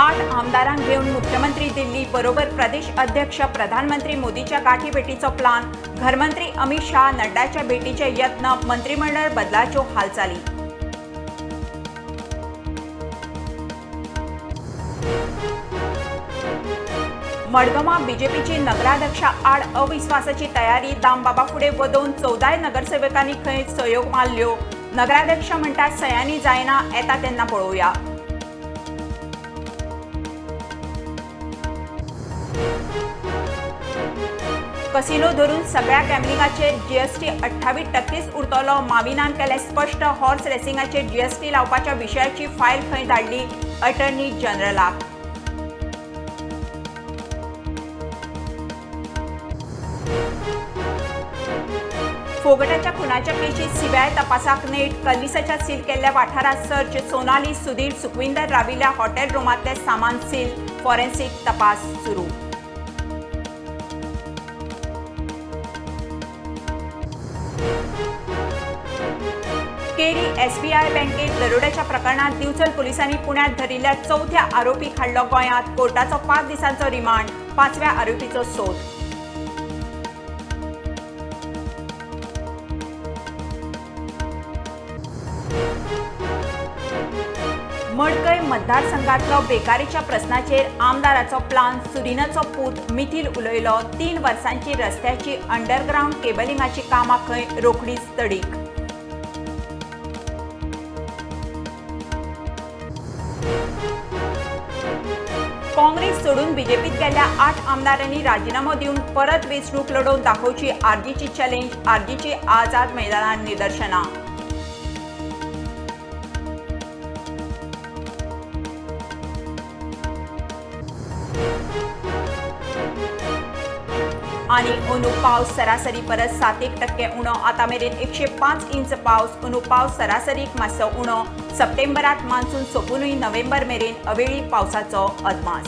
8 आमदारांक घेवन मुख्यमंत्री दिल्ली बरोबर प्रदेश अध्यक्ष प्रधानमंत्री मोदीच्या गाठी भेटीचो प्लान। घरमंत्री अमित शाह नड्डाच्या भेटीचे यत्न, मंत्रिमंडळ बदलाच्यो हालचाली। मडगांवां बीजेपीची नगराध्यक्षा आड अविश्वासाची तयारी, दामबाबा फुडें वदोवन 14 नगरसेवकांनी खंय सहयोग मारल्यो। नगराध्यक्ष म्हणटात सयांनी जायना, येता तेन्ना पळोवया। कसिनो धरून सगळ्या गॅम्बलिंगाचेर जीएसटी 28% उरतलो, माविनान केलें स्पश्ट। हॉर्स रेसिंगाचेर जीएसटी लावपाच्या विशयाची फायल खंय धाडली अटर्नी जनरलाक। फोगटाच्या खुनाच्या केशीत सीबीआय तपासाक नेट, कल्लिसाच्या सील केल्ल्या वाठारात सर्च, सोनाली सुधीर सुखविंदर राविल्ल्या हॉटेल रुमांतलें सामान सील, फॉरेन्सिक तपास सुरू। केरी एसबीआय बँकेत दरोड्याच्या प्रकरणात दिवचल पोलिसांनी पुण्यात धरिल्ल्या 4थ्या आरोपीक हाडलो गोंयांत। कोर्टाचो 5 दिसांचो रिमांड, 5व्या आरोपीचो सोद। मडकय मतदारसंघातलो बेकारीच्या प्रस्नाचेर आमदाराचो प्लान, सुरीनाचो पूत मिथिल उलयलो। 3 वर्सांची रस्त्याची अंडरग्रावंड केबलिंगाची कामां खंय रोखडीच तडीक। काँग्रेस सोडून बीजेपीत गेल्ल्या 8 आमदारांनी राजीनामो दिवन परत वेंचणूक लढोवन दाखोवची आरजीची चॅलेंज, आरजीची आझाद मैदानार निदर्शनां। आनी अंदू पावस सरासरी परस 7% उणो, आतां मेरेन 105 इंच पावस। अंदू पावस सरासरीक मातसो उणो, सप्टेंबरात मान्सून सोंपुनूय नोव्हेंबर मेरेन अवेळी पावसाचो अदमास।